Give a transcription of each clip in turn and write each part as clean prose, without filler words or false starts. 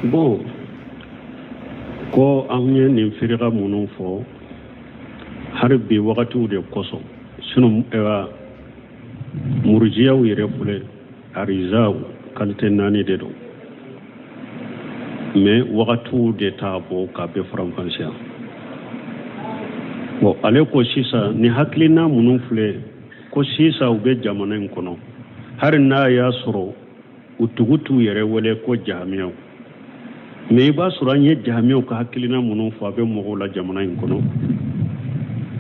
Bon, ko an ye nin firika minnu fɔ hali bi wagatiw de kosɔn, sinon murujiyaw yɛrɛ filɛ, arizaw qualité naani de don, mais wagatiw de t'a bɔ k'a bɛɛ faranfasiya. Bon, ale ko sisan ni hakilina minnu filɛ ko sisan u bɛ jamana in kɔnɔ, hali n'a y'a sɔrɔ u tugu t'u yɛrɛ wele ko jahamiyaw, mais i b'a sɔrɔ an ye jahamiyaw ka hakilina minnu fɔ, a bɛ mɔgɔw la jamana in kɔnɔ.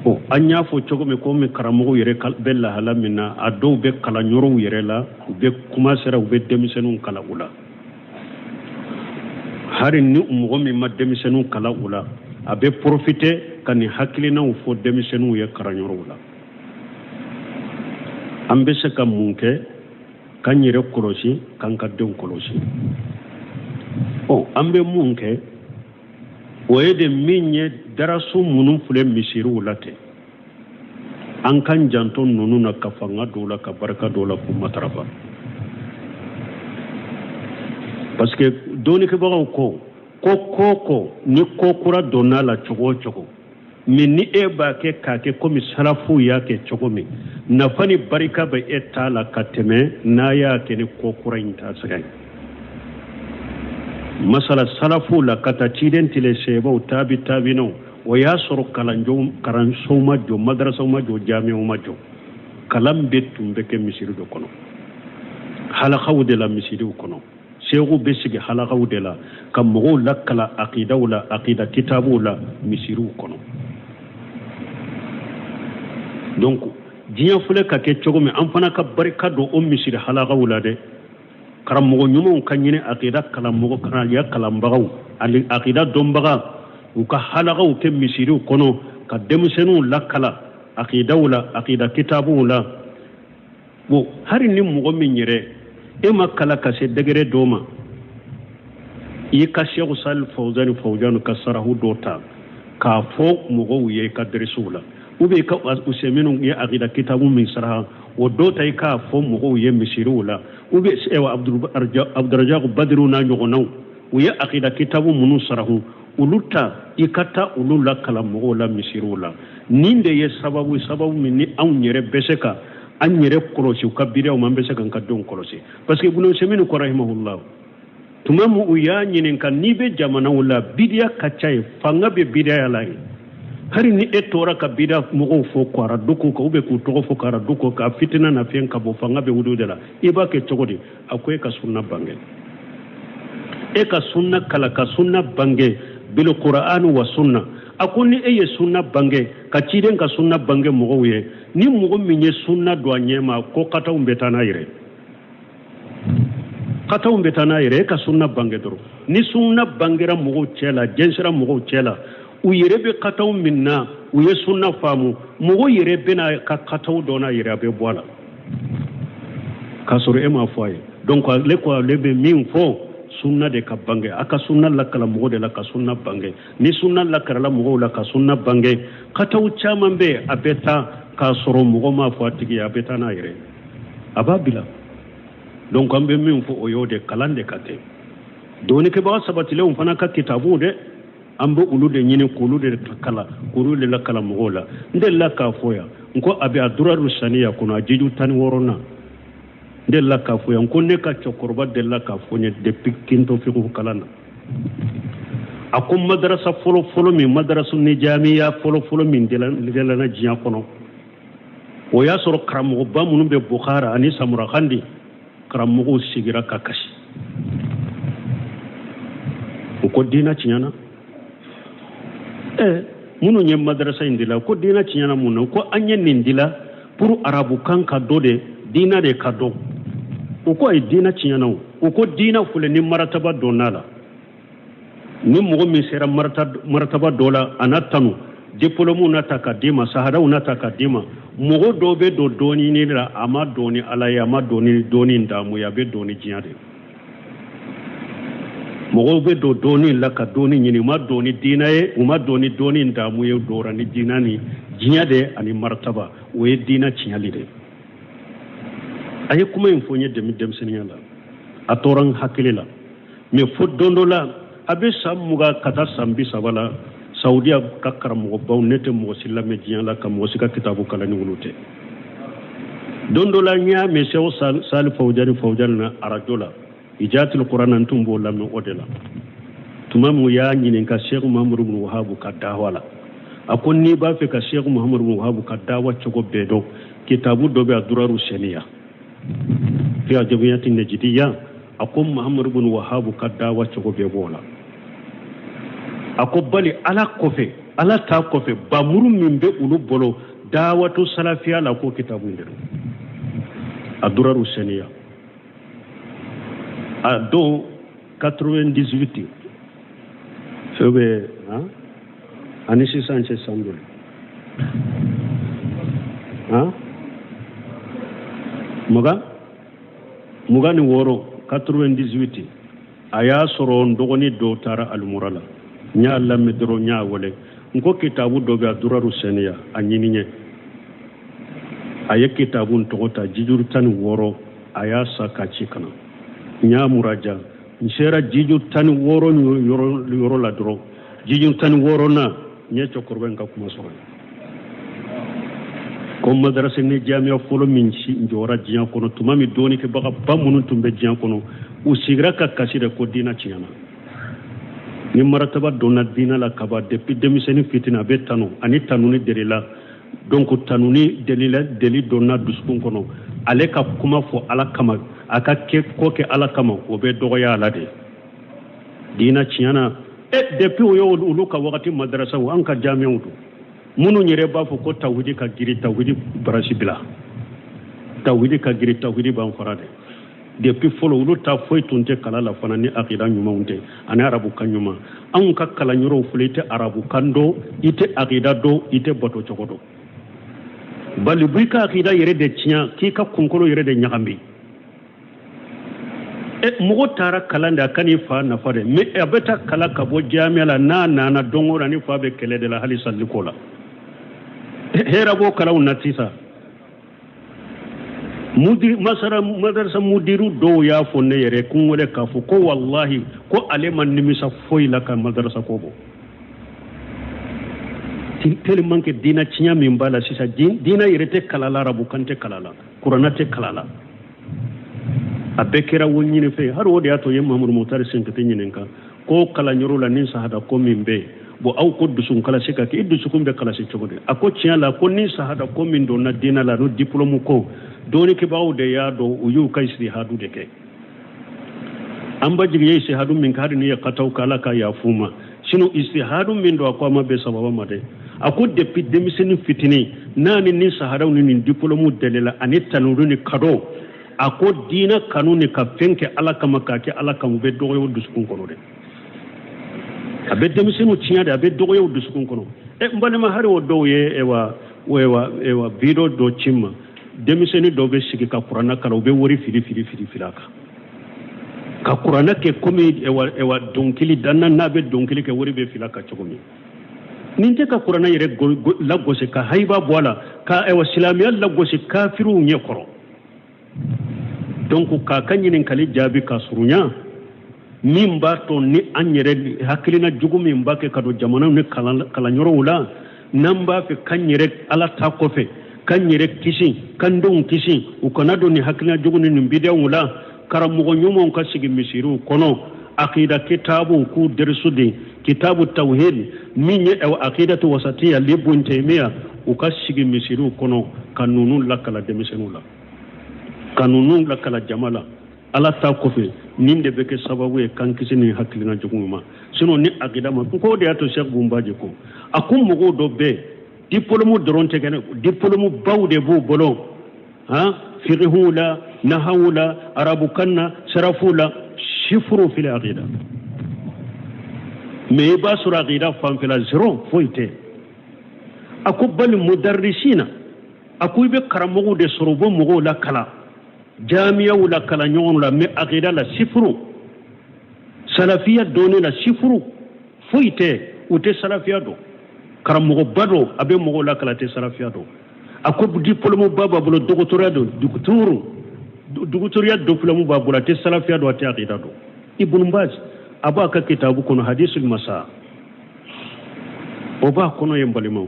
Bon, an y'a fɔ cogo min, komi karamɔgɔw yɛrɛ bɛ lahala min na, a dɔw bɛ kalanyɔrɔw yɛrɛ la, u bɛ kuma sera, u bɛ denmisɛnninw kalan u la. Hari ni mɔgɔ min ma denmisɛnninw kalan u la, a bɛ profiter ka nin hakilinaw fɔ denmisɛnninw ye kalanyɔrɔw la. An bɛ se ka mun kɛ k'an yɛrɛ kɔlɔsi, k'an ka denw kɔlɔsi? Ɔ, an bɛ mun kɛ, o ye de min ye darasu minnu filɛ misiriw la ten, an k'an janto ninnu na, ka fanga don u la, ka barika don u la, k'u matarafa, parce que dɔnnikɛbagaw ko ko ni ko kura donna la cogo o cogo, mais ni e b'a kɛ k'a kɛ komi salafuw y'a kɛ cogo min, nafa ni barika bɛ e ta la ka tɛmɛ n'a y'a kɛ ni ko kura in ta sira ye. Masala salafuw la ka taa ciden tile, sebaw, tabi tabinaw, o y'a sɔrɔ kalanjɔw, kalansow ma jɔ, madarasaw ma jɔ, jamiyaw ma jɔ. Kalan bɛɛ tun bɛ kɛ misiri dɔ kɔnɔ, halakaw de la, misiriw kɔnɔ. Seku bɛ sigi halakaw de la ka mɔgɔw lakalan akidaw la, akida kitabuw la, misiriw kɔnɔ. Donc diɲɛ filɛ ka kɛ cogo min, an fana ka barika don o misiri halakaw la dɛ. Karamɔgɔ ɲumanw ka ɲini, akida kalamɔgɔ, karamɔgɔya kalanbagaw ani akida dɔnbaga, u ka halakaw kɛ misiriw kɔnɔ ka denmisɛnninw lakalan akidaw la, akida kitabuw la. Bon, hali ni mɔgɔ min yɛrɛ e ma kalan ka se degré dɔ ma, i ka Sɛku Sali Fawzani Fawzani ka sarahu dɔ ta k'a fɔ mɔgɔw ye i ka dɛrɛsiw la, ou bien i ka Usɛminu ye akida kitabu min saraha, o dɔ ta i k'a fɔ mɔgɔw ye misiriw la, ou bien Abdurajak Badiru n'a ɲɔgɔnnaw, u ye akida kitabu minnu sarahu, olu ta i ka taa olu lakalan mɔgɔw la misiriw la. Nin de ye sababu min ni anw yɛrɛ bɛ se ka an yɛrɛ kɔlɔsi u ka bidaw ma, an bɛ se k'an ka denw kɔlɔsi, parce que Ibn Usaymin ko rahimahullah, tuma min u y'a ɲininka, n'i bɛ jamanaw la, bidiya ka ca yen, fanga bɛ bidiya la yen, hali ni e tora ka bidiya mɔgɔw fɔ k'ara dugu kan, ou bien k'u tɔgɔ fɔ k'ara dugu kan, fitina na fiɲɛ ka bɔ, fanga bɛ wuli de la, i b'a kɛ cogo di? A ko e ka sunna bange, e ka sunna kalan, ka sunna bange bil Qur'an wa sunna. A ko ni e ye sunna bange, ka ciden ka sunna bange mɔgɔw ye, ni mɔgɔ min ye sunna don a ɲɛ ma, ko kataw bɛ taa n'a yɛrɛ, kataw bɛ taa n'a yɛrɛ. E ka sunna bange dɔrɔn. Ni sunna bangera mɔgɔw cɛ la, jɛnsɛra mɔgɔw cɛ la, u yɛrɛ bɛ kataw min na, u ye sunna faamu, mɔgɔ yɛrɛ bɛna ka kataw dɔn n'a yɛrɛ, a bɛ bɔ a la k'a sɔrɔ e m'a fɔ a ye. Donc ale ko ale bɛ min fɔ, sunna de ka bange, a ka sunna lakala mɔgɔ de la, ka sunna bange. Ni sunna lakalala mɔgɔw la, ka sunna bange, kataw caman bɛ yen, a bɛ taa k'a sɔrɔ mɔgɔ m'a fɔ a tigi ye, a bɛ taa n'a yɛrɛ, a b'a bila. Donc an bɛ min fɔ, o y'o de, kalan de ka kɛ. Dɔnnikɛbaga sabatilenw fana ka kitabuw dɛ, an bɛ olu de ɲini k'olu de kalan, k'olu de lakala mɔgɔw la. N delila k'a fɔ yan n ko a bɛ a duraru saniya kɔnɔ, a jiju 16nan. N delila k'a fɔ yan n ko ne ka cɛkɔrɔba delila k'a fɔ n ye depuis k'in to fiqhu kalan na, a ko madarasa fɔlɔ fɔlɔ min, madarasa nijamiya fɔlɔ fɔlɔ min dilanna diɲɛ kɔnɔ, o y'a sɔrɔ karamɔgɔba minnu bɛ Bukhara ani Samarkandi, karamɔgɔw sigira ka kasi, u ko diinɛ tiɲɛna. Minnu ye madarasa in dila, ko diinɛ tiɲɛna mun na? Ko an ye nin dila pour arabukan ka dɔn de, diinɛ de ka dɔn. U ko ayi, diinɛ tiɲɛna o. U ko diinɛ filɛ, ni marataba donna la, ni mɔgɔ min sera marataba dɔ la, a na tanu, diplôme na ta ka d'i ma, sahadaw na ta ka d'i ma. Mɔgɔ dɔw bɛ don dɔɔni ɲini la, a ma don ni Ala ye, a ma don ni dɔɔni damu ye, a bɛ don ni diɲɛ de. Mɔgɔw bɛ don dɔɔni la ka dɔɔni ɲini, u ma don ni diinɛ ye, u ma don ni dɔɔni damu ye, u donna ni diinɛ ni diɲɛ de ani marataba. O ye diinɛ tiɲɛli de ye. A ye kuma in fɔ n ye demi denmisɛnninya la. A tora n hakili la, mais fo don dɔ la, a bɛ san 20 ka taa san 30 la, Saudiya ka karamɔgɔbaw, ne tɛ mɔgɔ si lamɛn diɲɛ la ka mɔgɔ si ka kitabu kalan ni olu tɛ. Don dɔ la, n y'a mɛn Sɛku Sali Fawujani Fawujani na arajo la, Ijatul Kuran na, n tun b'o lamɛn o de la. Tuma min u y'a ɲininka Sɛku Mahamadu bin Wahabu ka dawa la, a ko n'i b'a fɛ ka Sɛku Mahamadu bin Wahabu ka dawa cogo bɛɛ dɔn, kitabu dɔ bɛ, a Duraru Sɛniya fi ajabiyati najidiya. A ko Mahamadu bin Wahabu ka dawa cogo bɛɛ b'o la. A ko bali Ala kɔfɛ, Ala ta kɔfɛ, bamuru min bɛ olu bolo dawatu salafiya la, ko kitabu in de don, a Duraru Sɛniya. A don 98 fɛn bɛ han ani sisan cɛ san joli han? 26, 98. A y'a sɔrɔ n dɔgɔnin dɔw taara alimura la. N y'a lamɛn dɔrɔn, n y'a wele, n ko kitabu dɔ bɛ, a Duraru Sɛniya, a ɲini n ye. A ye kitabu n tɔgɔ ta, jijuru 16, a y'a sa k'a ci ka na. N y'a muraja, n sera jiju 16 yɔrɔ la dɔrɔn, jiju 16 na, n ye cɛkɔrɔba in ka kuma sɔrɔ yen ko madarasa ni jamiya fɔlɔ min jɔra diɲɛ kɔnɔ, tuma min dɔnnikɛbagaba minnu tun bɛ diɲɛ kɔnɔ, u sigira ka kasi de ko diinɛ tiɲɛna. Ni marataba donna diinɛ la kaban, depuis denmisɛnnin fitinin, a bɛ tanu ani tanuni delila. Donc tanuni delila, deli donna dusukun kɔnɔ, ale ka kuma fɔ Ala kama, a ka kɛ ko kɛ Ala kama, o bɛ dɔgɔya a la de. Diinɛ tiɲɛna. E depuis o ye olu ka wagati madarasaw, an ka jamiyaw don, minnu yɛrɛ b'a fɔ ko tawhidi ka giri, tawhidi barasi bila, tawhidi ka giri, tawhidi b'an fara de. Depuis fɔlɔ, olu ta foyi tun tɛ kalan la fana ni akida ɲumanw tɛ ani arabukan ɲuman. Anw ka kalan yɔrɔw fɔlɔ, i tɛ arabukan dɔn, i tɛ akida dɔn, i tɛ bato cogo dɔn. Bali b'i ka akida yɛrɛ de tiɲɛ, k'i ka kunkolo yɛrɛ de ɲagami. E mɔgɔ taara kalan de, a ka n'i fa nafa de, mais a bɛ taa kalan ka bɔ jamiya la, n'a nana don o don, ni fa bɛ kɛlɛ de la hali saliko la. Hɛrɛ b'o kalanw na sisan. Mudiri masara madarasa mudiru dɔw y'a fɔ ne yɛrɛ kun wele k'a fɔ ko walahi, ko ale ma nimisa foyi la ka madarasa ko bɔ, tellement que diinɛ tiɲɛ min b'a la sisan, diinɛ yɛrɛ tɛ kala la, arabukan tɛ kala la, kuranɛ tɛ kala la, a bɛɛ kɛra wo ɲini fɛ. Hali o de y'a to n ye Mahamadu Mutari Senkete ɲininka ko kalanyɔrɔ la ni sahada ko min bɛ yen, bon, aw ko dusukun kalasi ka kɛ, i dusukun bɛ kalasi cogo di? A ko tiɲɛ la, ko ni sahada ko min donna diinɛ la, n'o diplôme ko, dɔnnikɛbagaw de y'a dɔn, u y'u ka isitihadu de kɛ. An ba jigi ye isitihadu min kɛ, hali n'u ye kataw kɛ, Ala ka yafu ma. Sinon isitihadu min don, a ko a ma bɛn sababa ma dɛ. A ko depuis denmisɛnnin fitinin n'a ni sahadaw ni nin diplôme delila ani tanuru ni kadɔ, a ko diinɛ kanu ni ka fɛn kɛ Ala kama, k'a kɛ Ala kama, u bɛ dɔgɔya o dusukun kɔnɔ dɛ. A bɛ denmisɛnninw tiɲɛ de, a bɛ dɔgɔya o dusukun kɔnɔ. Ɛ, n balima, hali o dɔw ye ewa ewa ewa vidéo dɔ ci n ma. Denmisɛnnin dɔw bɛ sigi ka kuranɛ kalan, u bɛ wari fili fili fili fili a kan, ka kuranɛ kɛ komi ewa ewa dɔnkili danna, n'a bɛ dɔnkili kɛ, wari bɛ fili a kan cogo min. Nin tɛ ka kuranɛ yɛrɛ lagosi, ka hayiba bɔ a la, ka ewa silamɛya lagosi kafiriw ɲɛ kɔrɔ. Donc k'a ka ɲininkali jaabi ka surunya, min b'a to ni an yɛrɛ hakilina jugu min b'a kɛ ka don jamanaw ni kalanyɔrɔw la, n'an b'a fɛ k'an yɛrɛ Ala ta kɔfɛ, k'an yɛrɛ kisi, k'an denw kisi, u kana don nin hakilina jugu ni nin bidaw la, karamɔgɔ ɲumanw ka sigi misiriw kɔnɔ, akida kitabuw k'u derisu de, kitabu tawhid min ye akidatu wasatiya li Ibn Taymiya, u ka sigi misiriw kɔnɔ ka ninnu lakala denmisɛnninw la, ka ninnu lakala jama la. Ala ta kɔfɛ, nin de bɛ kɛ sababu ye k'an kisi nin hakilina jugu ma. Sinon ni akida ma ko de y'a to Cheikh Bunbaji ko, a ko mɔgɔw dɔ bɛ diplôme dɔrɔn tɛ kɛ, diplôme baw de b'u bolo, han, fiqhu la, nahawu la, arabukan na, sarafu la, sifuru fil akida, mais i b'a sɔrɔ akida fanfɛla zéro, foyi tɛ. A ko bali mudarrisina, a ko i bɛ karamɔgɔw de sɔrɔ, u bɛ mɔgɔw la kalan jamiyaw la, kalan ɲɔgɔn la, mais akida la sifuru, salafiya dɔnni la sifuru, foyi tɛ, u tɛ salafiya dɔn. Karamɔgɔba dɔ a bɛ mɔgɔw la kalan, tɛ salafiya dɔn. A ko diplôme ba b'a bolo, dɔgɔtɔrɔya don, duguturu. Dɔgɔtɔrɔya diplôme b'a bolo, a tɛ salafiya dɔn, a tɛ akida dɔn. Ibn Baz a b'a ka kitabu kɔnɔ, hadisul masa, o b'a kɔnɔ yen. Balimaw,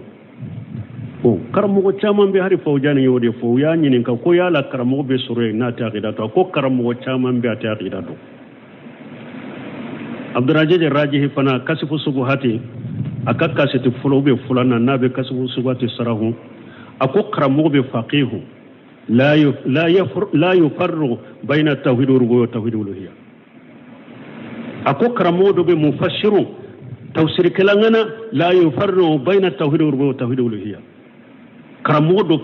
o karamɔgɔ caman bɛ, hali Fawujani y'o de fɔ, u y'a ɲininka ko yala karamɔgɔ bɛ sɔrɔ yen n'a tɛ akida dɔn? A ko karamɔgɔ caman bɛ, a tɛ akida dɔn. Abduraziz Rajihi fana, kasifu subuhati, a ka kaseti fɔlɔ ou bien filanan n'a bɛ kasifu subuhati sarahu, a ko karamɔgɔ bɛ faqihu la yufarriqu bayna tawhid rububiyya wa tawhid uluhiyya. A ko karamɔgɔ dɔ bɛ mufassiru, tafsirikɛla ŋana, la yufarriqu bayna tawhid rububiyya wa tawhid uluhiyya. Karamɔgɔ dɔ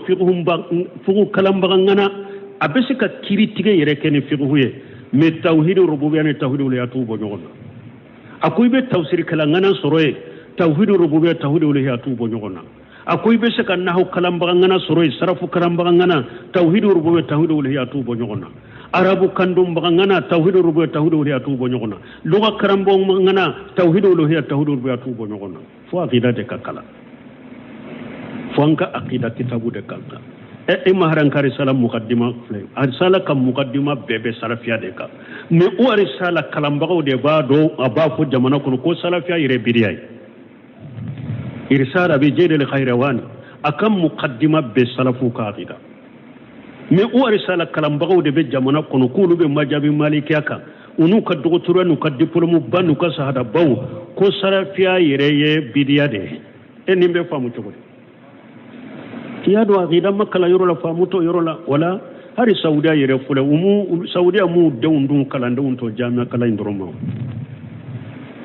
fiqhu kalanbaga ŋana, a bɛ se ka kiri tigɛ yɛrɛ kɛ ni fiqhu ye, mais tawhid rububiyya ni tawhid uluhiyya t'u bɔ ɲɔgɔn na. A ko i bɛ tafsirikɛla ŋana sɔrɔ yen, tawhid rububiyya, tawhid uluhiyya t'u bɔ ɲɔgɔn na. A ko i bɛ se ka nahu kalanbaga ŋana sɔrɔ yen, sarafu kalanbaga ŋana, tawhid rububiyya, tawhid uluhiyya t'u bɔ ɲɔgɔn na. Arabu kandonbaga ŋana, tawhid rububiyya, tawhid uluhiyya t'u bɔ ɲɔgɔn na. Luga karamɔgɔ ŋana, tawhid uluhiyya, tawhid rububiyya t'u bɔ ɲɔgɔn na. Fo akida de ka kalan, fo an ka akida kitabu de ka kan. E ma haran ka risala mukaddima filɛ, arisala ka mukaddima bɛɛ bɛ salafiya de kan, mais o arisala kalanbagaw de b'a dɔn, a b'a fɔ jamana kɔnɔ ko salafiya yɛrɛ biriya ye. Irisala bi zayd al khairawani, a ka mukaddima bɛɛ salafu ka akida, mais o arisala kalanbagaw de bɛ jamana kɔnɔ k'olu bɛ majabi malikiya kan, u n'u ka dɔgɔtɔrɔya n'u ka diplôme ba n'u ka sahadabaw, ko salafiya yɛrɛ ye bidiya de ye. E nin bɛ faamu cogo di? I y'a dɔn akida ma kalan yɔrɔ la, faamu t'o yɔrɔ la. Wala hali saudiya yɛrɛ filɛ, u mu saudiya m'u denw dun kalandenw to jamiya kalan in dɔrɔn ma.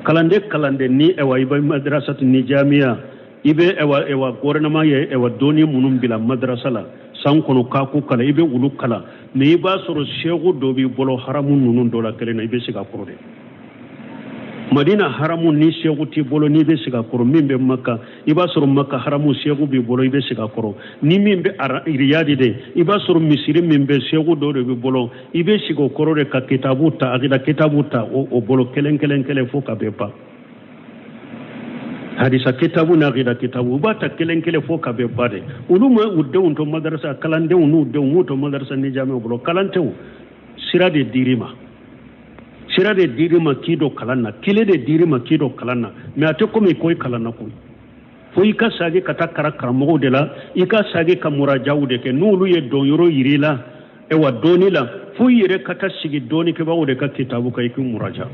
Kalanden ni ɛwa i bɛ madrasati ni jamiya, i bɛ ɛwa gouvernement ye ɛwa dɔnni minnu bila madrasa la san kɔnɔ k'a ko kalan, i bɛ olu kalan, mais i b'a sɔrɔ seku dɔ b'i bolo haramu ninnu dɔ la kelen na, i bɛ sigi a kɔrɔ de. Madina haramu ni seku t'i bolo, n'i bɛ sigi a kɔrɔ. Min bɛ Maka, i b'a sɔrɔ Maka haramu seku b'i bolo, i bɛ sigi a kɔrɔ. Ni min bɛ Riyadi de, i b'a sɔrɔ misiri min bɛ seku dɔ de b'i bolo, i bɛ sigi o kɔrɔ de ka kitabu ta, akida kitabu ta o bolo kelen kelen kelen fo ka bɛɛ ban. Hadisa kitabu n'a akida kitabu, u b'a ta kelen kelen fo ka bɛɛ ban de. Olu ma u denw to madarasa, kalandenw n'u denw m'u to madarasa ni jamiw bolo, kalan tɛ o. Sira de dir'i ma, sira de dir'i ma k'i don kalan na, kile de dir'i ma k'i don kalan na, mais a tɛ komi ko i kalan na koyi. Fo i ka sagi ka taa kara karamɔgɔw de la, i ka sagi ka murajaw de kɛ, n'olu ye dɔnyɔrɔ yir'i la ewa dɔɔni la, fo i yɛrɛ ka taa sigi dɔɔnikɛbagaw de ka kitabu kan, i k'i muraja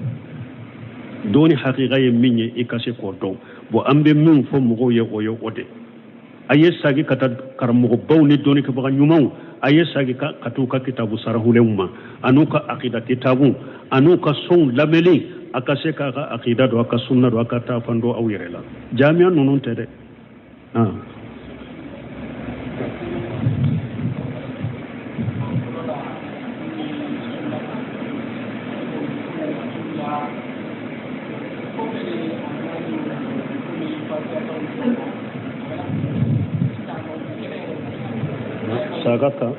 dɔɔni hakika ye min ye, i ka se k'o dɔn. Bon, an bɛ min fɔ mɔgɔw ye, o ye o de. A ye sagi ka taa karamɔgɔbaw ni dɔɔnikɛbaga ɲumanw, a ye sagi ka t'u ka kitabu sarahulenw ma, an'u ka akida kitabu, an'u ka sonw lamɛnni, a ka se k'a ka akida dɔn, a ka sunna dɔn, a ka taa fan dɔn aw yɛrɛ la. Jamiya ninnu tɛ dɛ. Saga kan.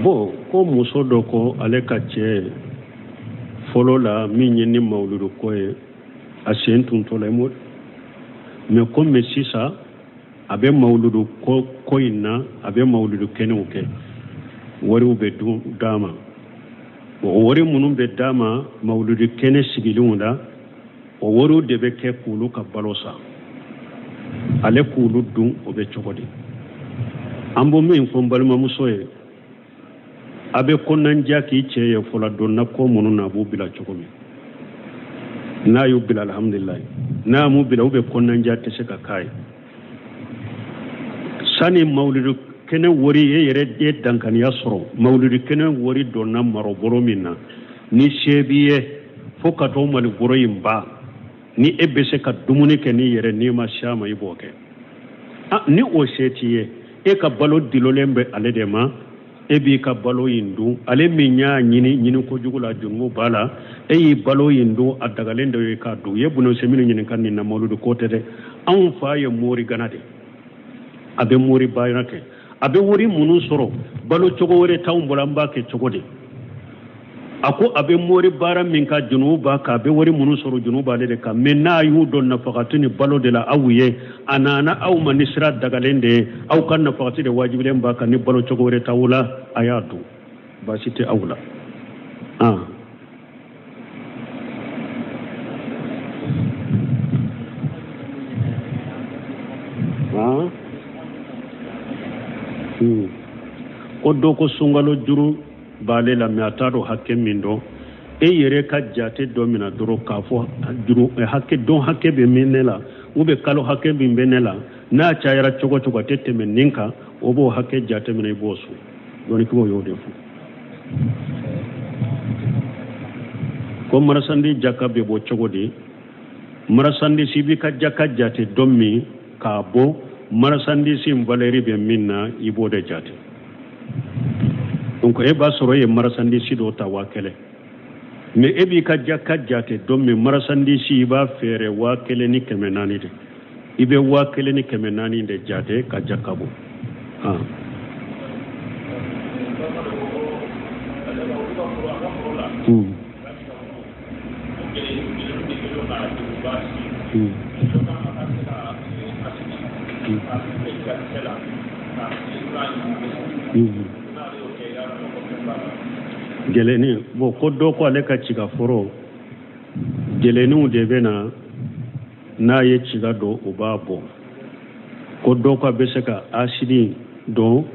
Bon, ko muso dɔ ko ale ka cɛ fɔlɔ la min ye ni mawuludu ko ye, a sen tun t'o la, mais komi sisan a bɛ mawuludu ko in na, a bɛ mawuludu kɛnɛw kɛ, wariw bɛ d'a ma. O wari minnu bɛ d'a ma mawuludu kɛnɛ sigilenw la, o wariw de bɛ kɛ k'olu ka balo san, ale k'olu dun, o bɛ cogo di? An bɛ min fɔ n balimamuso ye, a bɛ kɔnɔnandiya k'i cɛ ye fɔlɔ donna ko minnu na, a b'u bila cogo min n'a y'u bila, alhamdulilayi. N'a m'u bila, u bɛ kɔnɔnandiya tɛ se ka k'a ye. Sani mawuludu kɛnɛ wari e yɛrɛ ye dankaniya sɔrɔ, mawuludu kɛnɛ wari donna marɔboro min na, ni se b'i ye fo ka t'o maliboro in ban, ni e bɛ se ka dumuni kɛ n'i yɛrɛ, n'i ma se a ma, i b'o kɛ. Ni o se t'i ye, e ka balo dilolen bɛ ale de ma. E b'i ka balo in dun, ale min y'a ɲini ɲini kojugu la, jurumu b'a la. E y'i balo in dun, a dagalen dɔ ye k'a dun. U ye bunu seminu ɲininka nin na mawuludu ko tɛ dɛ. Anw fa ye morigana de, a bɛ mori baara kɛ, a bɛ wari minnu sɔrɔ, balo cogo wɛrɛ t'anw bolo, an b'a kɛ cogo di? A ko a bɛ mori baara min kan, junubu b'a kan, a bɛ wari minnu sɔrɔ, junubu b'ale de kan. Mais n'a y'u don nafakati ni balo de la aw ye, a nana aw ma ni sira dagalen de ye, aw ka nafakati de wajibilen b'a kan. Ni balo cogo wɛrɛ t'aw la, a y'a dun, baasi tɛ aw la. Ah. Ah. Ko dɔ ko sunkalo juru b'ale la, mais a t'a dɔn hakɛ min don. E yɛrɛ ka jate dɔ mina dɔrɔn k'a fɔ juru hakɛ don hakɛ bɛ min ne la, ou bien kalo hakɛ min bɛ ne la, n'a cayara cogo cogo a tɛ tɛmɛ nin kan, o b'o hakɛ jate minɛ, i b'o sun. Dɔnnikibaw y'o de fɔ. Ko marasandi jaka bɛ bɔ cogo di? Marasandisi b'i ka jaka jate don min k'a bɔ, marasandisi valeur bɛ min na, i b'o de jate. Donc e b'a sɔrɔ e ye marasandisi dɔ ta 1000, mais e b'i ka jaka jate don min, marasandisi i b'a feere 1400 de, i bɛ 1400 de jate ka jaka bɔ. Ah. Gɛlɛnni bon, ko dɔ ko ale ka cigaforo gɛlɛnninw de bɛ na, n'a ye ciga don u b'a bɔ. Ko dɔ ko a bɛ se ka asidi don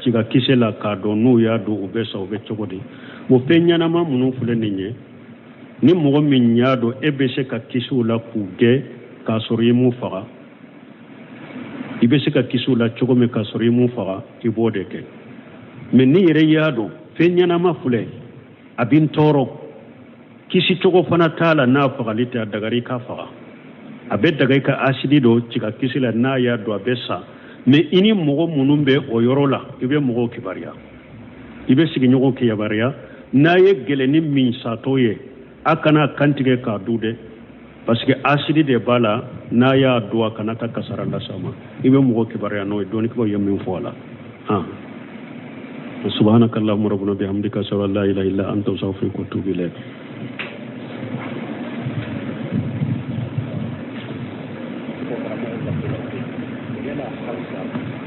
cigakisɛ la k'a dɔn, n'u y'a dun u bɛ sa, u bɛ cogo di? Bon, fɛn ɲɛnama minnu filɛ nin ye, ni mɔgɔ min y'a dɔn e bɛ se ka kisi u la k'u gɛn k'a sɔrɔ i m'u faga, i bɛ se ka kisi u la cogo min k'a sɔrɔ i m'u faga, i b'o de kɛ. Mais n'i yɛrɛ y'a dɔn fɛn ɲɛnama filɛ, a bɛ n tɔɔrɔ, kisi cogo fana t'a la n'a fagali tɛ, a dagara i k'a faga. A bɛ daga i ka asidi don cigakisɛ la, n'a y'a dun a bɛ sa. Mais i ni mɔgɔ minnu bɛ o yɔrɔ la, i bɛ mɔgɔw kibaruya, i bɛ sigiɲɔgɔn kibaruya. N'a ye gɛlɛnni min satɔ ye, a kana kantigɛ k'a dun dɛ, parce que asidi de b'a la, n'a y'a dun a kana taa kasara las'a ma. I bɛ mɔgɔ kibaruya n'o ye. Dɔnnikibaw ye min fɔ a la. Ah. Subhanaka allahumma rabbana bihamdika, ashhadu an la ilaha illa anta, astaghfiruka wa atubu ilayk.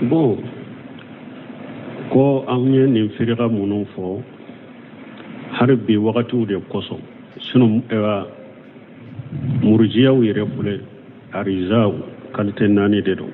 Bon, ko an ye nin firika minnu fɔ hali bi wagatiw de kosɔn, sinon murujiyaw yɛrɛ filɛ, arizaw qualité naani de don.